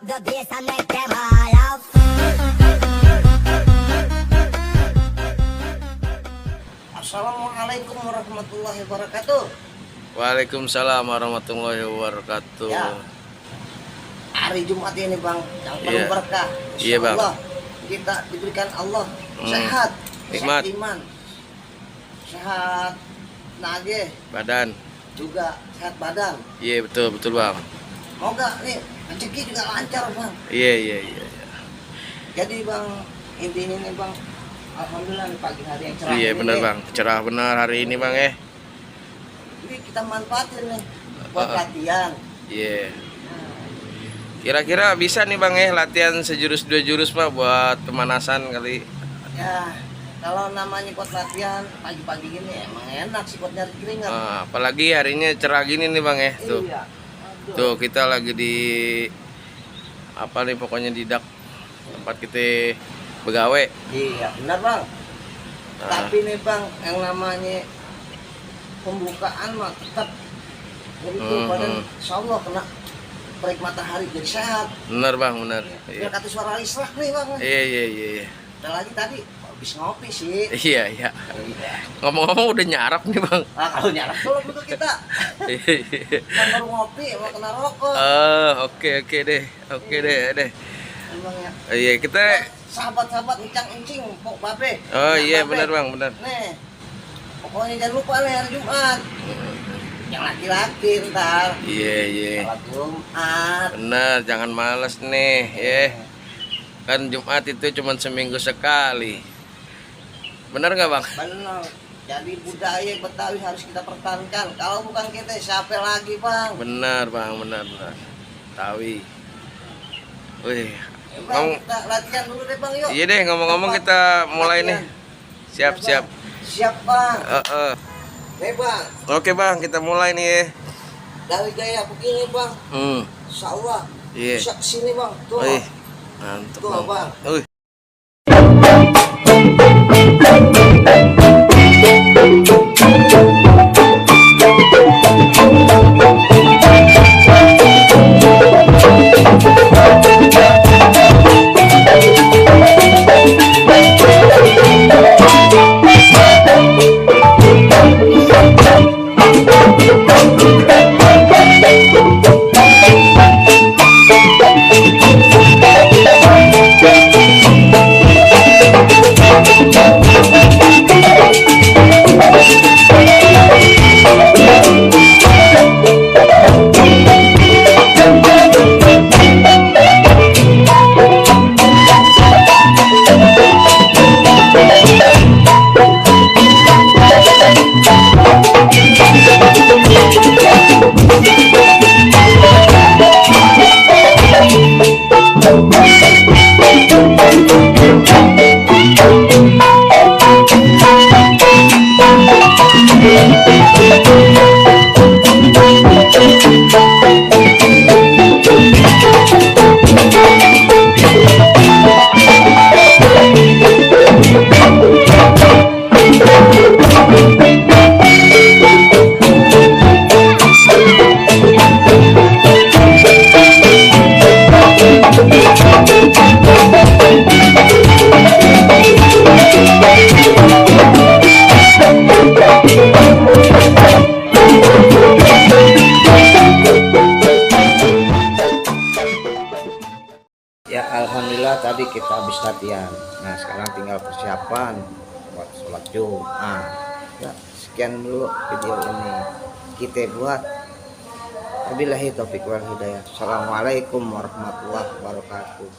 the bass and make them all off. Assalamualaikum warahmatullahi wabarakatuh. Waalaikumsalam warahmatullahi wabarakatuh. Ya. Hari Jumat ini Bang, yang penuh berkah. Iya Bang. Allah, kita diberikan Allah sehat, nikmat, sehat iman, sehat nage, badan. juga sehat badan. Iya betul Bang. Moga nih rezeki juga lancar Bang. Iya. Jadi Bang, intinya nih Bang, alhamdulillah nih pagi hari yang cerah. Iya ini benar nih. Bang, cerah benar hari ini Bang ya. Ini kita manfaatin nih buat latihan. Iya. Kira-kira bisa nih Bang ya latihan sejurus dua jurus Pak buat pemanasan kali. Ya, kalau namanya buat latihan pagi-pagi gini emang enak sih buat nyari keringat. Apalagi harinya cerah gini nih Bang ya. Tuh. Iya. Tuh kita lagi di apa nih pokoknya di dak tempat kita begawe. Iya, benar Bang. Tapi nih Bang, yang namanya pembukaan mah tetap begitu badan insyaallah kena terik matahari jadi sehat. Benar Bang, benar. Biar kata suara islah nih Bang. Iya. Ada lagi tadi habis ngopi sih. Iya. Iya. Ngomong-ngomong udah nyarap nih Bang. Nah, kalau nyarap belum itu kita. Kan baru ngopi, mau kena rokok. Oke deh. Emang ya. Iya, kita Sahabat-sahabat encang-encing pok babe. oh iya Babe. benar Bang, benar. Nih. Pokoknya jangan lupa nih hari Jumat. Yang laki-laki ntar. Iya. Sholat Jumat. Benar, jangan males nih, ya. Kan Jumat itu cuma seminggu sekali. Benar nggak Bang? Benar. Jadi budaya Betawi harus kita pertahankan. Kalau bukan kita, siapa lagi Bang? Benar Bang, benar. Tawi. Wih, Bang, kita latihan dulu deh Bang, yuk. iya deh, ngomong-ngomong kita mulai nih. Siap. Siap Bang. Nih Bang, Oke Bang, kita mulai nih ya. dari gaya begini Bang. Insya Allah Iya. bisa kesini Bang. Tuh. Wih, mantap Tuh Bang. Wih. Ya alhamdulillah tadi kita habis latihan. Nah sekarang tinggal persiapan buat sholat Jumat. Ya sekian dulu video ini kita buat. Wabillahi taufiq wal hidayah. Assalamualaikum warahmatullahi wabarakatuh.